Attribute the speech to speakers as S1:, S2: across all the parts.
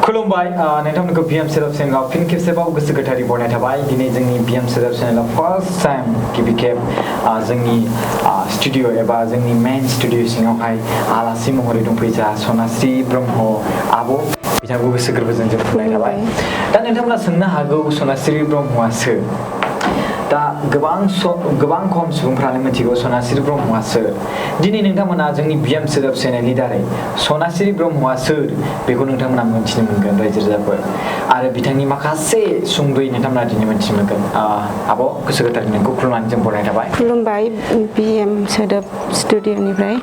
S1: खुलुमबाय नोंथांमोनखौ बिएम सोदोब चेनेलाव फिन खेबसेबाव गोसो गोथारै बरायनाय थाबाय दिनै जोंनि बिएम सोदोब चेनेलाव फार्स्ट टाइम गिबि खेब जोंनि स्टुडिअ एबा जोंनि मेन स्टुडिअ सिङावहाय आलासि महरै दंफैजा सनास्रि ब्रह्म आब' बिथांखौ गोसो गोरबोजों जों खुलुमनाय थाबाय दा नोंथांमोना सोंनो हागौ सनास्रि ब्रह्मआ सोर दा गोबां खम सुबुंफ्रानो मिथिगौ सनास्रि ब्रह्मआ सोर दिनै नोंथांमोना जोंनि बिएम सोदोब चेनेलनि दारै सनास्रि ब्रह्मआ सोर बेखौ नोंथांमोना मिथिनो मोनगोन रायजो राजाफोर आरो बिथांनि माखासे सुंद'यै नोंथांमोना दिनै मिथिनो मोनगोन आब' गोसो गोथारै नोंखौ खुलुमनानै जों बरायनाय थाबाय
S2: खुलुमबाय बिएम सोदोब स्टुडिअनिफ्राय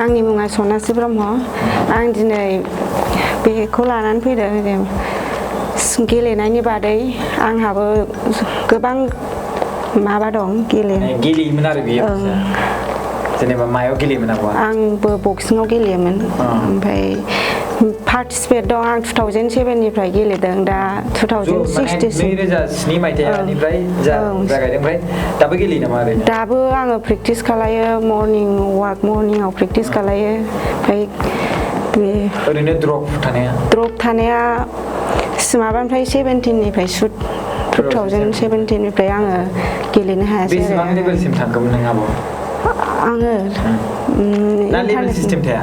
S2: आंनि मुङा सनास्रि ब्रह्म आं दिनै बेखौ लानानै फैदों गेलेनायनि बादै आंहाबो गोबां माबा दं
S1: गेलेयोमोन आरो बियो जेनेबा मायाव गेलेयोमोन
S2: आंबो बक्सिंआव गेलेयोमोन ओमफ्राय पार्टिसिपेट दं आं 2007 निफ्राय गेलेदों दा
S1: 2007 मायथाइनिफ्राय जागायदों ओमफ्राय दाबो गेलेयो नामा ओरैनो
S2: दाबो आङो प्रेक्टिस खालायो मर्निंआव प्रेक्टिस खालायो ओमफ्राय
S1: ओरैनो द्रप थानाया
S2: माबानिफ्राय 17 निफ्राय 2017 निफ्राय आङो गेलेनो हायासै
S1: बेसेबां लेभेलसिम थांखोमोन नों आब'
S2: आङो
S1: ना लेभेल सिस्टेम थाया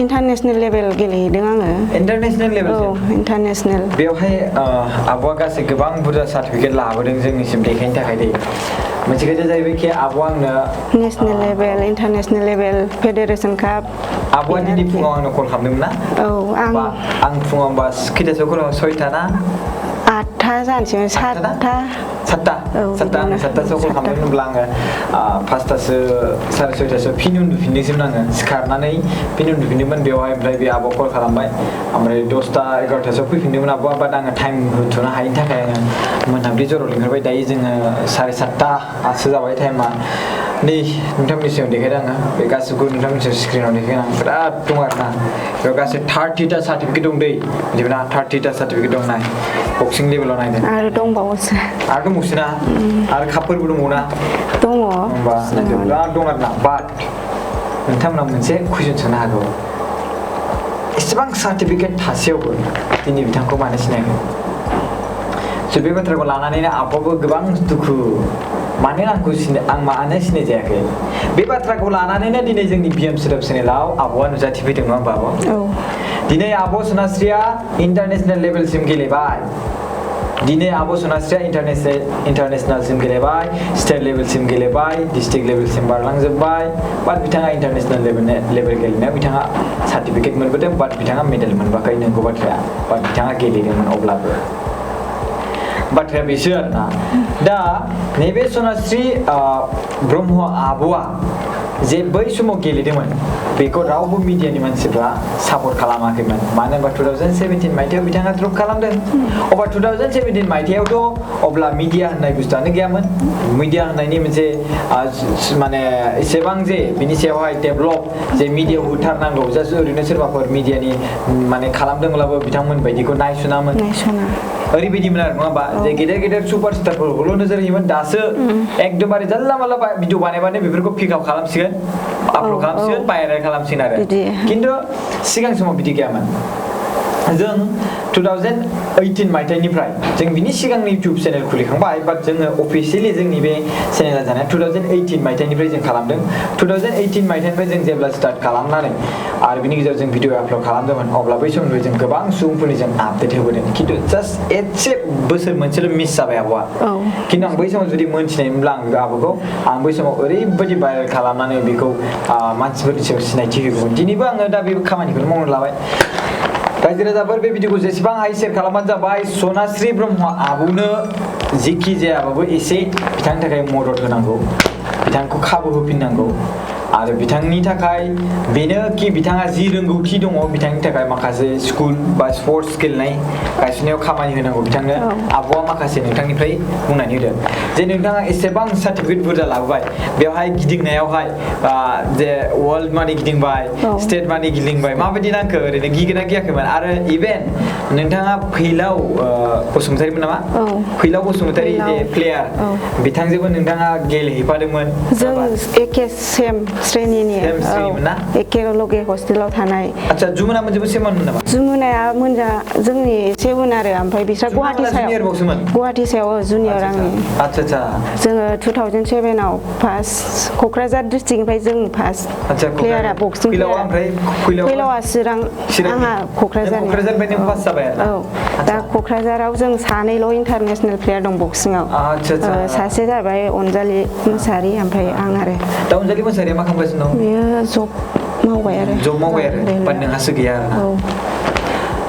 S2: इन्टारनेशनेल लेभेल गेलेहैदों आङो
S1: इन्टारनेशनेल लेभेल
S2: इन्टारनेशनेल
S1: बेवहाय आब'आ गासै गोबां बुरजा सार्टिफिकेट लाबोदों जोंनिसिम देखायनो थाखाय दै मोनसे खोथाया जाहैबाय कि आब'आ आंनो
S2: नेशनेल लेभेल इन्टारनेशनेल लेभेल फेडारेसन काप
S1: आब'आ दिनै फुङाव आंनो कल खालामदोंमोन ना आं फुङाव होमबा खैथासोआव कल खालामो 6टा ना
S2: 8टा जानोसैमोन
S1: 7टासोआव कल खालामदों होनब्ला आङो 5टासो 6:30 फिन उन्दुफिनदोंसोमोन आङो सिखारनानै फिन उन्दुफिनदोंमोन बेवहाय ओमफ्राय बे आब' कल खालामबाय ओमफ्राय 10टा 11टासोआव फैफिनदोंमोन आब'आ बाट आङो टाइम होथ'नो हायिनि थाखाय आङो मोनाबिलि जराव लिंहरबाय दायो जोङो 7:30 जाबाय टाइमा नै नोंथांमोननि सिगाङाव देखायदों आङो बे गासिबो नोंथांमोननि स्क्रिनाव देखायदों आं बिराद दं आरोना बेयाव गासै 30टा सार्टिफिकेट दं दै बिदिब्ला 30टा सार्टिफिकेट दं नाय बक्सिं लेभेलाव नायदों
S2: आरो दंबावोसो
S1: ना आरो कापफोरबो दङ ना
S2: दङ
S1: होमबा बिराद दं आरोना बाट नोंथांमोना मोनसे कुइसन सोंनो हागौ एसेबां सार्टिफिकेट थासेयावबो दिनै बिथांखौ मानो सिनायाखै बे बाथ्राखौ लानानैनो आब'आबो गोबां दुखु मानो आं मानो सिनाय जायाखै बे बाथ्राखौ लानानैनो दिनै जोंनि बिएम सोदोब चेनेलाव आब'आ नुजाथिफैदों नङा होमबा आब' दिनै आब' सनास्रिया इन्टारनेशनेल लेभेलसिम गेलेबाय दिनै आब' सनास्रिया इन्टारनेशनेलसिम गेलेबाय स्टेट लेभेलसिम गेलेबाय डिस्ट्रिक्ट लेभेलसिम बारलांजोब्बाय बाट बिथाङा इन्टारनेशनेल लेभेल गेलेनायाव बिथाङा सार्टिफिकेट मोनबोदों बाट बिथाङा मेडेल मोनबोआखै नंगौ बाथ्राया बाट बिथाङा गेलेदोंमोन अब्लाबो बाथ्राया बेसो आरोना दा नैबे सनास्रि ब्रह्म आब'आ जे बै समाव गेलेदोंमोन बेखौ रावबो मिडियानि मानसिफ्रा सापर्ट खालामाखैमोन मानो होनबा 2017 मायथाइयाव बिथाङा द्रप खालामदों अब्ला 2017 मायथाइयावथ' अब्ला मिडिया होननाय बुस्थुआनो गैयामोन मिडिया होननायनि मोनसे माने एसेबां जे बिनि सायावहाय डेभलप जे मिडियायाव होथारनांगौ जास्ट ओरैनो सोरबाफोर मिडियानि माने खालामदोंब्लाबो बिथांमोन बायदिखौ नायसनामोन ओरैबायदिमोन आरो नङा होमबा जे गेदेर सुपारस्टारफोरखौल' नोजोर होयोमोन दासो एकदमबारे जानला मानला भिडिअ बानायबानो बेफोरखौ पिकआप खालामसिगोन आपल'ड खालामसिगोन भाइरेल खालामसिगोन आरो खिन्थु सिगां समाव बिदि गैयामोन जों 2018 मायथाइनिफ्राय जों बिनि सिगांनि इउटुब चेनेल खुलिखांबाय बाट जोङो अफिसियेलि जोंनि बे चेनेला जानाया 2018 मायथाइनिफ्राय जों खालामदों 2018 मायथाइनिफ्राय जों जेब्ला स्टार्ट खालामनानै आरो बिनि गेजेराव जों भिडिअ आपल'ड खालामदोंमोन अब्ला बै समनिफ्राय जों गोबां सुबुंफोरनि जों आपडेट होबोदों खिन्थु जास्ट एसे बोसोर मोनसेल' मिस जाबाय आब'आ खिन्थु आं बै समाव जुदि मोनथिनायमोनब्ला आं बै समाव ओरैबायदि भाइरेल खालामनानै बेखौ मानसिफोरनि सायाव सिनायथि होगौमोन दिनैबो आङो दा बे खामानिखौनो मावनो लाबाय रायजो राजाफोर बे भिडिअखौ जेसेबां हायो शेयार खालामबानो जाबाय सनास्रि ब्रह्म आब'नो जेखि जायाबाबो एसे बिथांनि थाखाय मदद होनांगौ बिथांखौ खाबु होफिननांगौ आरो बिथांनि थाखाय बेनो कि बिथाङा जि रोंगौथि दङ बिथांनि थाखाय माखासे स्कुल बा स्पर्ट्स गेलेनाय गायसननायाव खामानि होनांगौ बिथांनो आब'आ माखासे नोंथांनिफ्राय बुंनानै होदों जे नोंथाङा एसेबां सार्टिफिकेट बुरजा लाबोबाय बेवहाय गिदिंनायावहाय जे वर्ल्ड मानि गिदिंबाय स्टेट मानि गिदिंबाय माबायदि नांखो ओरैनो गिगोना गियाखैमोन आरो इभेन नोंथाङा फैलाव बसुमतारिमोन नामा फैलाव बसुमतारि जे प्लेयार बिथांजोंबो नोंथाङा गेलेहैफादोंमोन
S2: जों एके सेम श्रेणिनि
S1: ना
S2: एखेलगे हस्टेलाव थानाय
S1: आच्छा जुमुना मोनजोबो सेमोन नामा
S2: जुमुनाया मोनजा जोंनि एसे उन आरो ओमफ्राय बिस्रा गुवाहाटी सायाव जुनियर आंनि
S1: आच्छा
S2: जोङो 2007 आव फार्स्ट क'क्राझार डिस्ट्रिक्टनिफ्राय जों फार्स्ट प्लेयारा बक्सिं फैलावा चिरां आंहा क'क्राझारनिफ्राय
S1: फार्स्ट जाबाय
S2: औ दा क'क्राझाराव जों सानैल' इन्टारनेसनेल प्लेयार दं बक्सिंआव सासे जाबाय अनजालि मोसाहारि ओमफ्राय आं आरो
S1: दा अनजालि मोसाहारिया मा खालामगासिनो दं
S2: बेयो जब मावबाय आरो
S1: बा नोंहासो गैया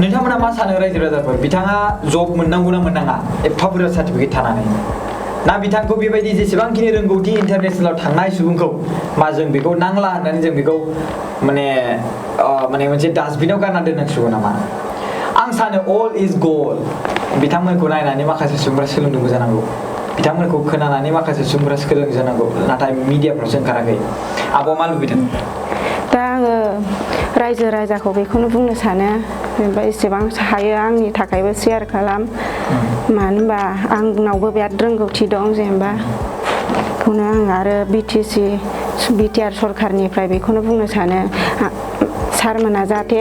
S1: नोंथांमोना मा सानो रायजो राजाफोर बिथाङा जब मोननांगौ ना मोननाङा एफा बुरजा सार्टिफिकेट थानानै ना बिथांखौ बेबायदि जेसेबांखिनि रोंगौथि इन्टारनेसनेलाव थांनाय सुबुंखौ मा जों बेखौ नांला होननानै जों बेखौ माने मोनसे डास्टबिनाव गारना दोननांसिगौ नामा आं सानो अल इज गल बिथांमोनखौ नायनानै माखासे सुबुंफोरा सोलोंदोंबो जानांगौ बिथांमोनखौ खोनानानै माखासे सुबुंफोरा सोलोंदों जानांगौ नाथाय मिडियाफ्रावसो ओंखाराखै आब'आ मा लुबैदों
S2: दा आङो रायजो राजाखौ बेखौनो बुंनो सानो जेनेबा एसेबां हायो आंनि थाखायबो शेयार खालाम मानो होनबा आंनावबो बिराद रोंगौथि दं जेनेबा बेखौनो आं आरो बिटिआर सरकारनिफ्राय बेखौनो बुंनो सानो सारमोना जाहाथे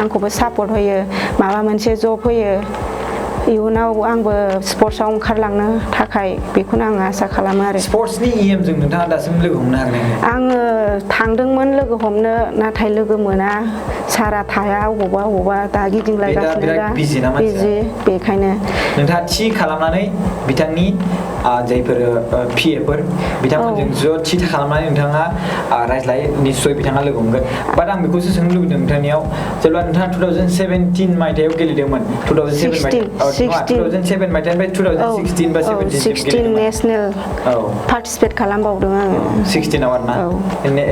S2: आंखौबो सापर्ट होयो माबा मोनसे जब होयो इयुनाव आंबो स्पर्ट्सआव ओंखारलांनो थाखाय बेखौनो आं आसा खालामो आरो
S1: स्पर्ट्सनि इएमजों नोंथाङा दासिम लोगो हमनो हागोन
S2: आङो थांदोंमोन लोगो हमनो नाथाय लोगो मोना सारा थाया अबावबा दा गिदिंलायगासिनो दा बिजि बेखायनो
S1: नोंथाङा थि खालामनानै बिथांनि जायफोर पिएफोर बिथांमोनजों ज' थि खालामनानै नोंथाङा रायज्लाय निस्सय बिथाङा लोगो हमगोन बाट आं बेखौसो सोंनो लुबैदों नोंथांनियाव जेब्ला नोंथाङा 2017 मायथाइयाव गेलेदोंमोन 2007 मायथाइनिफ्राय 2016 बा 17
S2: नेसनेल पार्टिसिपेट खालामबावदों आङो
S1: 16 आव आरोना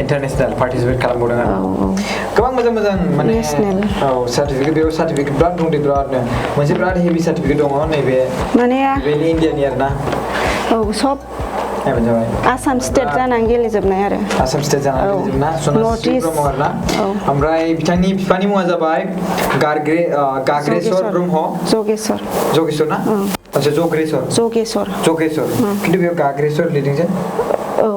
S1: इन्टारनेसनेल पार्टिसिपेट खालामबावदों आरो गोबां मोजां माने सार्टिफिकेट बेयाव सार्टिफिकेट बिराद दं बिरादनो मोनसे बिराद हेभि सार्टिफिकेट दङ नैबे माने इन्डियानि आरोना
S2: औ सब आसाम स्टेट जानानै गेलेजोबनाय आरो
S1: आसाम स्टेट जानानै गेलेजोबना सनास्रि ब्रह्म आरोना ओमफ्राय बिथांनि बिफानि मुङा जाबाय गाग्रेसर ब्रह्म जगेश्वर ना आच्छा जगेश्वर खिन्थु बेयाव गाग्रेसर लिरदों जे
S2: औ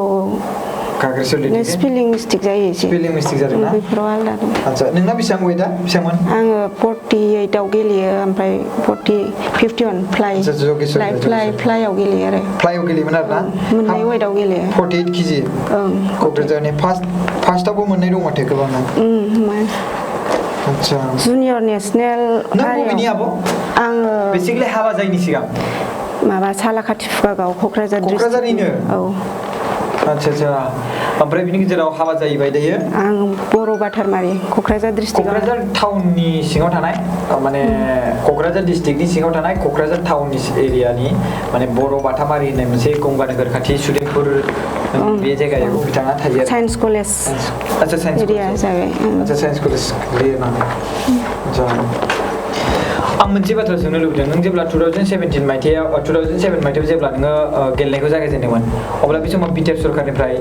S1: गाग्रेसर लिरदों
S2: स्पेलिं मिस्टेक जायो एसे
S1: स्पेलिं मिस्टेक जादों ना
S2: बेफोराव आलदा दं
S1: आच्छा नोंना बेसेबां वेट दा बेसेबांमोन
S2: आङो 48 आव गेलेयो ओमफ्राय 51 फ्लाइआव गेलेयो आरो
S1: फ्लाइआव गेलेयोमोन आरोना
S2: मोननै वेटआव गेलेयो
S1: 48 केजि ओं क'क्राझारनि फार्स्टआवबो मोननै दं माथो गोबांना आच्छा
S2: जुनियर नेसनेल
S1: नों बबेनि आब'
S2: आङो
S1: बेसिकलि हाबा जायैनि सिगां
S2: माबा सालाकाथि फुकागाव
S1: क'क्राझारनिनो
S2: औ
S1: आच्छा ओमफ्राय बिनि गेजेराव हाबा जाहैबाय दायो
S2: आं बर' बाथारमारि क'क्राझार डिस्ट्रिक्ट
S1: क'क्राझार टाउननि सिङाव थानाय माने क'क्राझार डिस्ट्रिक्टनि सिङाव थानाय क'क्राझार टाउननि एरियानि माने बर' बाथामारि होननाय मोनसे गंगा नोगोर खाथि सुदेमपुर बे जायगायाव बिथाङा थायो
S2: साइन्स कलेज
S1: आच्छा साइन्स
S2: एरिया जाबाय
S1: आच्छा साइन्स कलेज लिरना आं मोनसे बाथ्रा सोंनो लुबैदों नों जेब्ला 2007 मायथाइयाव जेब्ला नोङो गेलेनायखौ जागायजेनदोंमोन अब्ला बे समाव बिटिआर सरकारनिफ्राय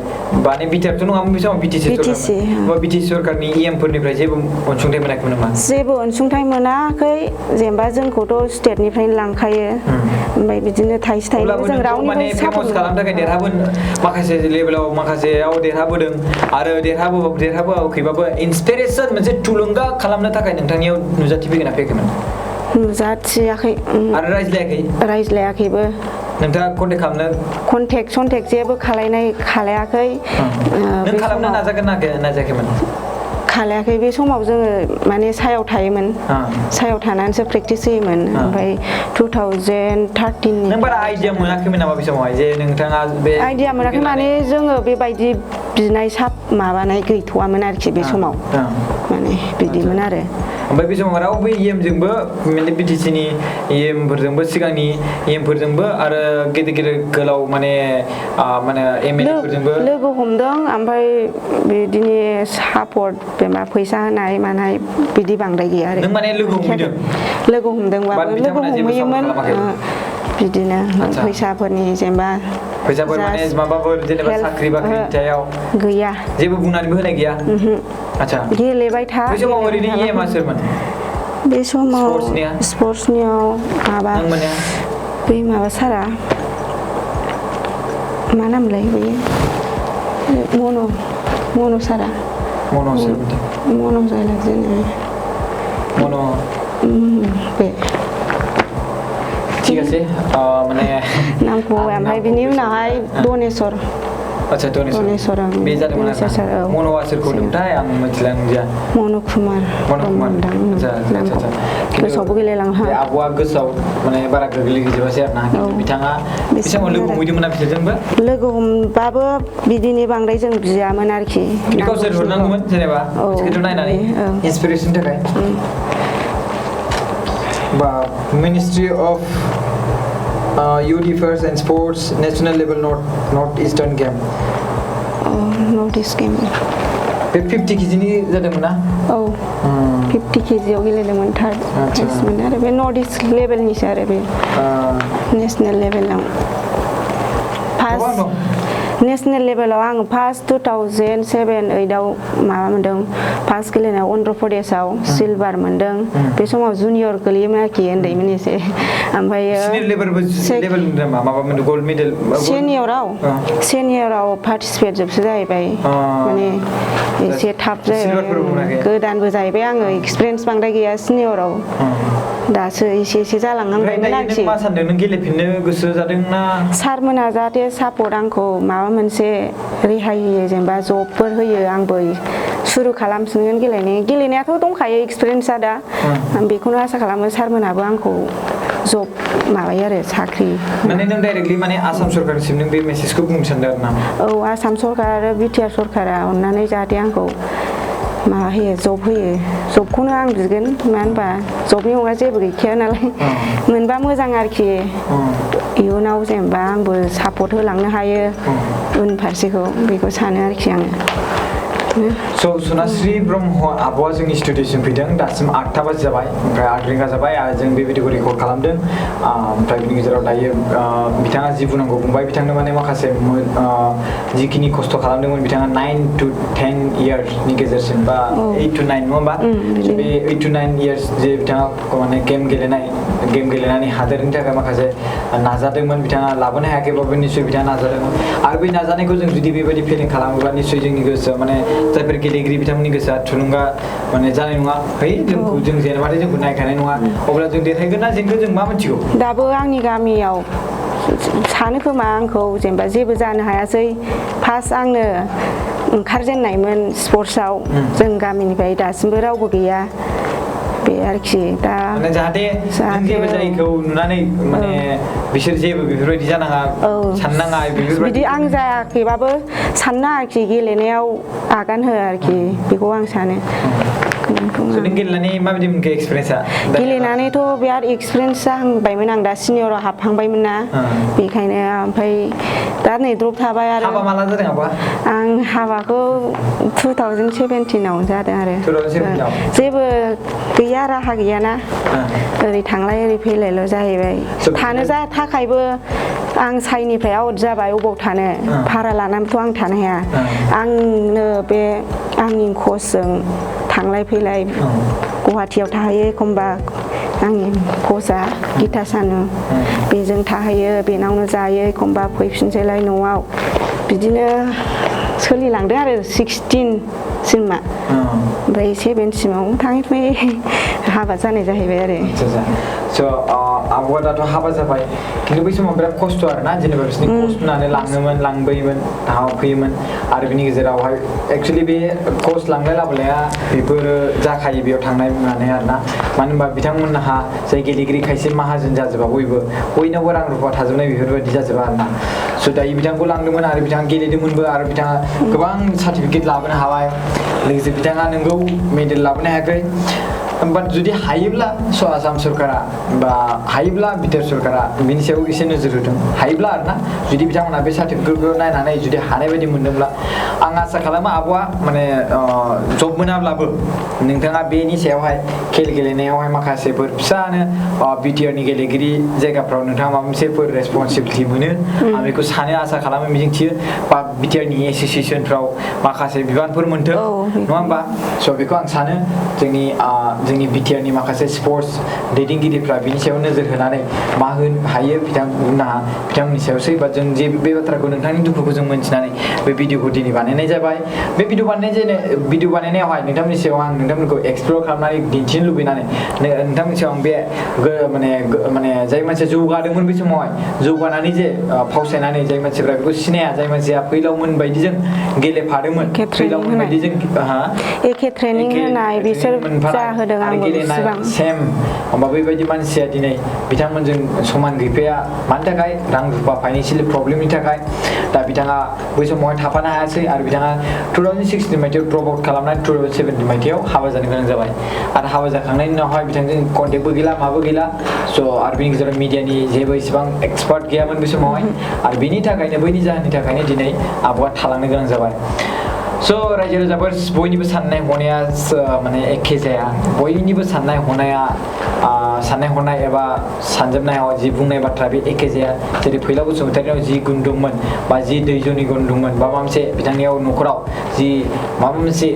S1: माने बिटिआरथ' नङामोन बे समाव बिटिसि सरकारनि इएमफोरनिफ्राय जेबो अनसुंथाइ मोनाखैमोन नामा
S2: जेबो अनसुंथाइ मोनाखै जेनेबा जोंखौथ' स्टेटनिफ्रायनो लांखायो ओमफ्राय बिदिनो थाइसे थाइनै जों रावनिफ्राय
S1: फेमास खालामनो थाखाय माखासे लेभेलाव माखासेयाव देरहाबोदों आरो देरहाबोआखैबाबो इन्सपिरेसन मोनसे थुलुंगा खालामनो थाखाय नोंथांनियाव नुजाथिफैगोन ना फैयाखैमोन
S2: नुजाथियाखै
S1: आरो
S2: रायज्लायाखैबो
S1: नोंथाङा
S2: कन्टेक्ट जेबो खालायाखै
S1: नों खालामनो नाजायाखैमोन
S2: खालायाखै बे समाव जोङो माने सायाव थायोमोन सायाव थानानैसो प्रेक्टिस होयोमोन ओमफ्राय 2013
S1: नों बारा आइडिया मोनाखैमोन नामा बे समावहाय जे नोंथाङा बे
S2: आइडिया मोनाखै माने जोङो बेबायदि बिनाय माबानाय गैथ'वामोन आरोखि बे समाव माने बिदिमोन आरो
S1: ओमफ्राय बे समाव रावबो इएमजोंबो बिटिसिनि इएमफोरजोंबो सिगांनि इएमफोरजोंबो आरो गेदेर गोलाव माने एमएलएफोरजोंबो
S2: लोगो हमदों ओमफ्राय बिदिनो सापर्ट जेनेबा फैसा होनाय मानाय बिदि बांद्राय गैया आरो
S1: नों माने लोगो
S2: हमदोंबाबो लोगो हमहैयोमोन बिदिनो फैसाफोरनि जेनेबा
S1: फैसाफोर माने माबाफोर जेनेबा साख्रि बाख्रि थायाव
S2: गैया
S1: जेबो बुंनानैबो होनाय गैया आच्छा
S2: गेलेबाय था
S1: बे समाव ओरैनो इएमआ सोरमोन
S2: बे समाव स्पर्ट्सनियाव माबा बै माबा सारा मा नामलाय बै Monosara.
S1: Mono seperti.
S2: Mono saya lagi ni.
S1: Mono.
S2: Be.
S1: ঠিক আছে মানে
S2: नामखौ ओमफ्राय बिनि उनावहाय डनेसर
S1: आच्छा
S2: डनेसर
S1: बे जादोंमोन आरोना मन'आ सोरखौ होनदोंमोनथाय आं मिथिला नंदिया
S2: मन' कुमार
S1: आच्छा
S2: गोसोआवबो गैलायलांहा
S1: बे आब'आ गोसोआव माने बारा गोग्लैजोबासै आरोना बिथाङा बेसेबां लोगो हमहैदोंमोन बिसोरजोंबो
S2: लोगो हमबाबो बिदिनि बांद्राय जों बियामोन आरोखि
S1: गावसोर हरनांगौमोन जेनेबा बिसोरखौ नायनानै इन्सपिरेसननि थाखाय बा ministry of Youth Affairs and Sports National Level North Eastern Game.
S2: North East Game.
S1: बे 50 केजिनि जादोंमोन ना?
S2: औ 50 केजियाव गेलेदोंमोन थार्ड प्राइज मोनो आरो बे नर्थ इस्ट लेभेलनिसो आरो बे नेसनेल लेभेलाव फार्स्ट नेसनेल लेभेलाव आङो फार्स्ट 2007-08आव माबा मोन्दों फार्स्ट गेलेनायाव अन्ध्र प्रदेशआव सिलभार मोन्दों बे समाव जुनियर गोलैयोमोन आरोखि उन्दैमोन एसे ओमफ्रायो सेनियराव पार्टिसिपेट जोबसो जाहैबाय माने एसे थाब जाहैबाय गोदानबो जाहैबाय आङो एक्सपिरियेन्स बांद्राय गैया सिनियराव दासो एसे जालांहांबायमोन आरोखि
S1: मा सानदों नों गेलेफिननो गोसो जादोंना
S2: सारमोना जाहाथे सापर्ट आंखौ माबा मोनसे रेहाय होयो जेनेबा जबफोर होयो आंबो सुरु खालामफिनगोन गेलेनायाथ' दंखायो एक्सपिरियेन्सआ दा बेखौनो आसा खालामो सारमोनाबो आंखौ जब माबायो आरो साख्रि
S1: माने नों डाइरेक्टलि माने आसाम सरकारनिसिम नों बे मेसेजखौ बुंनो सानदों आरो ना
S2: औ आसाम सरकार आरो बिटिआर सरकारा अननानै जाहाथे आंखौ माबा होयो जब होयो जबखौनो आं बिगोन मानो होनबा जबनि अनगा जेबो गैखाया नालाय मोनबा मोजां आरोखि इयुनाव जेनेबा आंबो सापर्ट होलांनो हायो उनफारसेखौ बेखौ सानो आरोखि आङो
S1: सनास्रि ब्रह्म आब'आ जोंनि स्टुडिय'सिम फैदों दासिम 8 बाजि जाबाय ओमफ्राय 8 रिंगा जाबाय आरो जों बे भिडिअखौ रेकर्ड खालामदों ओमफ्राय बिनि गेजेराव दायो बिथाङा जि बुंनांगौ बुंबाय बिथांनो माने माखासे जिखिनि खस्थ' खालामदोंमोन बिथाङा 9 to 10 इयार्सनि गेजेरसिम बा 8 to 9 नङा होमबा बे 8 to 9 इयार्स जे बिथाङा माने गेम गेलेनानै हादोरनि थाखाय माखासे नाजादोंमोन बिथाङा लाबोनो हायाखैबाबो निस्सय बिथाङा नाजादोंमोन आरो बै नाजानायखौ जों जुदि बेबायदि फेलें खालामोब्ला निस्सय जोंनि गोसोआ माने जायफोर गेलेगिरि बिथांमोननि गोसोआ थुलुंगा माने जानाय नङा है जों जेनेबाथाय जोंखौ नायखानाय नङा अब्ला जों देरहागोन ना जेनगोन जों मा मिथिगौ
S2: दाबो आंनि गामियाव सानो खोमा आंखौ जेनेबा जेबो जानो हायासै फार्स्ट आंनो ओंखारजेननायमोन स्पर्ट्सआव जों गामिनिफ्राय दासिमबो रावबो गैया बे आरोखि दा
S1: जाहाथे जेबो जायैखौ नुनानै माने बिसोर जेबो बेफोरबायदि जानाङा साननाङा
S2: बिदि आं जायाखैबाबो सानना आरोखि गेलेनायाव आगान हो आरोखि बेखौ आं सानो
S1: गेलेनानै माबायदि मोनखो एक्सपिरियेन्सआ
S2: गेलेनानैथ' बिराद एक्सपिरियेन्स जाहांबायमोन आं दा सिनियराव हाबहांबायमोन ना बेखायनो ओमफ्राय दा नै द्रप थाबाय आरो
S1: हाबा माला जादों आबा
S2: आं हाबाखौ 2017आव जादों आरो जेबो गैया राहा गैयाना ओरै थांलाय ओरै फैलायल' जाहैबाय थानो थाखायबो आं साइनिफ्राय आउट जाबाय अबाव थानो भारा लानानैथ' आं थानो हाया आंनो बे आंनि कचजों थांलाय फैलाय गुवाहाटियाव थाहैयो एखमबा आंनि कचआ गिता सानु बेजों थाहैयो बेनावनो जायो एखमबा फैफिनसैलाय न'आव बिदिनो सोलिलांदों आरो 16सिमा ओमफ्राय 7सिमाव थाङै थुङै हाबा जानाय जाहैबाय आरो
S1: आब'आ दाथ' हाबा जाबाय खिन्थु बै समाव बिराद खस्थ' आरोना जेनेबा बिसोरनि कच होनानै लाङोमोन लांबोयोमोन फैयोमोन आरो बिनि गेजेरावहाय एक्सुवेलि बे कच लांलाय लाबोलाया बेफोरो जाखायो बेयाव थांनाय मानाय आरोना मानो होनबा बिथांमोनहा जाय गेलेगिरि खायसे माहाजोन जाजोबा बयनावबो रां रुफा थाजोबनाय बेफोरबायदि जाजोबा आरोना दायो बिथांखौ लांदोंमोन आरो बिथाङा गेलेदोंमोनबो आरो बिथाङा गोबां सार्टिफिकेट लाबोनो हाबाय लोगोसे बिथाङा नोंगौ मेडेल लाबोनो हायाखै बाट जुदि हायोब्ला आसाम सरकारा बा हायोब्ला बिटिआर सरकारा बिनि सायाव एसे नोजोर होदों हायोब्ला आरोना जुदि बिथांमोना बे सार्टिफिकेटखौ नायनानै जुदि हानाय बायदि मोनदोंब्ला आं आसा खालामो आब'आ माने जब मोनाब्लाबो नोंथाङा बेनि सायावहाय खेल गेलेनायावहाय माखासेफोर फिसानो बिटिआरनि गेलेगिरि जायगाफ्राव नोंथाङा माबा मोनसेफोर रेसपन्सिबिलिटि मोनो आं बेखौ सानो आसा खालामो मिजिंथियो बा बिटिआरनि एस'सियेसनफ्राव माखासे बिबानफोर मोनथों नङा होमबा बेखौ आं सानो जोंनि जोंनि बिटिआरनि माखासे स्पर्ट्स दैदेनगिरिफ्रा बिनि सायाव नोजोर होनानै मा हायो बिथांमोनहा बिथांमोननि सायावसो बा जों जे बे बाथ्राखौ नोंथांनि दुखुखौ जों मोनथिनानै बे भिडिअखौ दिनै बानायनाय जाबाय बे भिडिअ बानायनायावहाय नोंथांमोननि सायाव आं नोंथांमोनखौ एक्सप्लर खालामनानै दिन्थिनो लुबैनानै नोंथांमोननि सायाव आं बे माने जाय मानसिया जौगादोंमोन बे समावहाय जौगानानै जे फावसायनानै जाय मानसिफ्रा बेखौ सिनाया जाय मानसिया फैलावमोन बायदि जों गेलेफादोंमोन फैलावमोन बायदि जों
S2: एखे ट्रेनिं होनाय बिसोर जाहोदों आंबो बेसेबां
S1: सेम होमबा बेबायदि मानसिया दिनै बिथांमोनजों समान गैफाया मानि थाखाय रां रुफा फाइनेन्सियेलि प्रब्लेमनि थाखाय दा बिथाङा बै समावहाय थाफानो हायासै आरो बिथाङा 2016 मायथाइयाव ड्रप आउट खालामनानै 2017 मायथाइयाव हाबा जानो गोनां जाबाय आरो हाबा जाखांनायनि उनावहाय बिथांजों कन्टेक्टबो गैला माबो गैला स' आरो बेनि गेजेराव मिडियानि जेबो इसेबां एक्सपार्ट गैयामोन बे समावहाय आरो बेनि थाखायनो बैनि जाहोननि थाखायनो दिनै आब'आ थालांनो गोनां जाबाय स' रायजो राजाफोर बयनिबो साननाय हनाया माने एखे जाया बयनिबो साननाय हनाय एबा सानजोबनायाव जि बुंनाय बाथ्रा बे एखे जाया जेरै फैलाव बसुमतारिनाव जि गुन दंमोन बा जि दैजनि गुन दंमोन बा माबा मोनसे बिथांनियाव न'खराव जि माबा मोनसे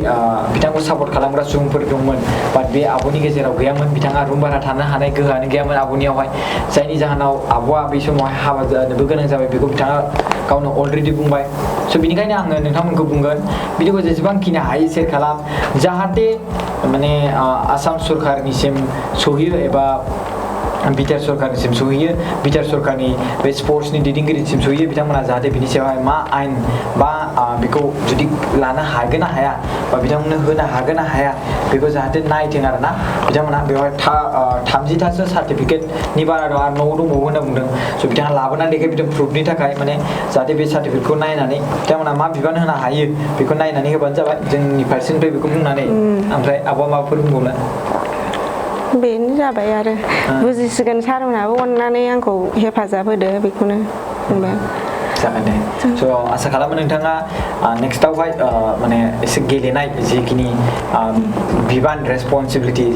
S1: बिथांखौ सापर्ट खालामग्रा सुबुंफोर दंमोन बाट बे आब'नि गेजेराव गैयामोन बिथाङा रुम भारा थानो हानाय गोहोआनो गैयामोन आब'नियावहाय जायनि जाहोनाव आब'आ बै समावहाय हाबा जानोबो गोनां जाबाय बेखौ बिथाङा गावनो अलरेडि बुंबाय स' बिनिखायनो आङो नोंथांमोनखौ बुंगोन भिडिअखौ जेसेबांखिनि हायो सेयार खालाम जाहाथे माने आसाम सरकारनिसिम सहैयो एबा बिटिआर सरकारनिसिम सहैयो बिटिआर सरकारनि बे स्पर्ट्सनि दैदेनगिरिसिम सहैयो बिथांमोना जाहाथे बिनि सायावहाय मा आयेन बा बेखौ जुदि लानो हागोन ना हाया बा बिथांमोननो होनो हागोन ना हाया बेखौ जाहाथे नायथों आरोना बिथांमोना बेवहाय 30थासो सार्टिफिकेटनि बारा दं आरो न'आव दंबावो होनना बुंदों स' बिथाङा लाबोनानै देखायफैदों प्रुफनि थाखाय माने जाहाथे बे सार्टिफिकेटखौ नायनानै बिथांमोना मा बिबान होनो हायो बेखौ नायनानै होबानो जाबाय जोंनि फारसेनिफ्राय बेखौ बुंनानै ओमफ्राय आब'आ माबाफोर बुंबावनो
S2: बेनो जाबाय आरो बुजिसिगोन सारमोनाबो अननानै आंखौ हेफाजाब होदो बेखौनो बुंबाय
S1: जागोन दे स' आसा खालामो नोंथाङा नेक्स्टआवहाय माने एसे गेलेनाय जिखिनि बिबान रेसपन्सिबिलिटि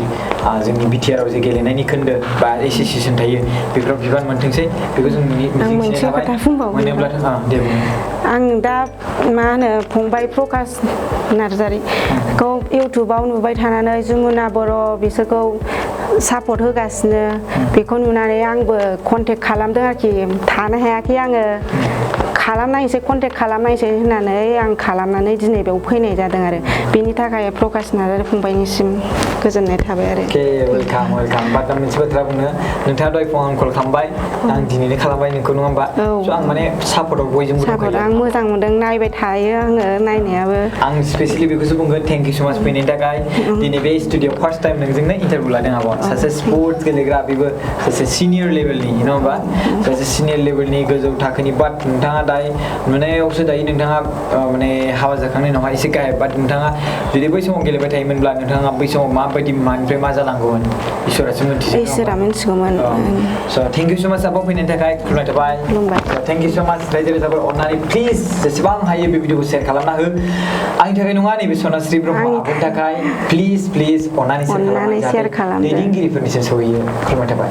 S1: जोंनि बिटिआरआव जे गेलेनायनि खोन्दो बा एसोसिएसन थायो बेफोराव बिबान मोनथोंसै बेखौ जों
S2: मोनसे खोथा
S1: मोनोब्लाथ' दे बुं
S2: आं दा मा होनो फंबाय प्रकाश नार्जारिखौ इउटुबाव नुबाय थानानै जमुना बर' बिसोरखौ सापर्ट होगासिनो बेखौ नुनानै आंबो कन्टेक्ट खालामदों आरोखि थानो हायाखै आङो खालामनायसै कन्टेक्ट खालामनायसै होननानै आं खालामनानै दिनै बेयाव फैनाय जादों आरो बेनि थाखाय प्रकाश नार्जारि फंबायनिसिम गोजोननाय थाबाय आरो
S1: वेलकाम बाट आं मोनसे बाथ्रा बुंनो नोंथाङा दहाय फन कल खालामबाय आं दिनैनो खालामबाय नोंखौ नङा होमबा स' आं माने सापर्टआव बयजोंबो
S2: सापर्ट आं मोजां मोनदों नायबाय थायो आङो नायनायाबो
S1: आं स्पेसियेलि बेखौसो बुंगोन थेंक इउ स' माच फैनायनि थाखाय दिनै बे स्टुडिअ'आव फार्स्ट टाइम नोंजोंनो इन्टारभिउ लादों आब' सासे स्पर्ट्स गेलेग्रा बेबो सासे सिनियर लेभेलनि नङा होमबा सासे सिनियर लेभेलनि गोजौ थाखोनि बाट नोंथाङा नुनायावसो दायो नोंथाङा माने हाबा जाखांनायनि उनावहाय एसे गाहाय बाट नोंथाङा जुदि बै समाव गेलेबाय थायोमोनब्ला नोंथाङा बै समाव माबायदि मानिफ्राय मा जालांगौमोन इसोरासो मिथिगौ
S2: इसोरा मिथिगौमोन
S1: स' थेंक इउ स' माच आब' फैनायनि थाखाय खुलुमनाय थाबाय थेंक इउ स' माच रायजो राजाफोर अननानै प्लिज जेसेबां हायो बे भिडिअखौ शेयार खालामना हो आंनि थाखाय नङा नैबे सनास्रि ब्रह्म आब'नि थाखाय प्लिज अननानै शेयार खालाम दैदेनगिरिफोरनिसिम सहैयो खुलुमनाय थाबाय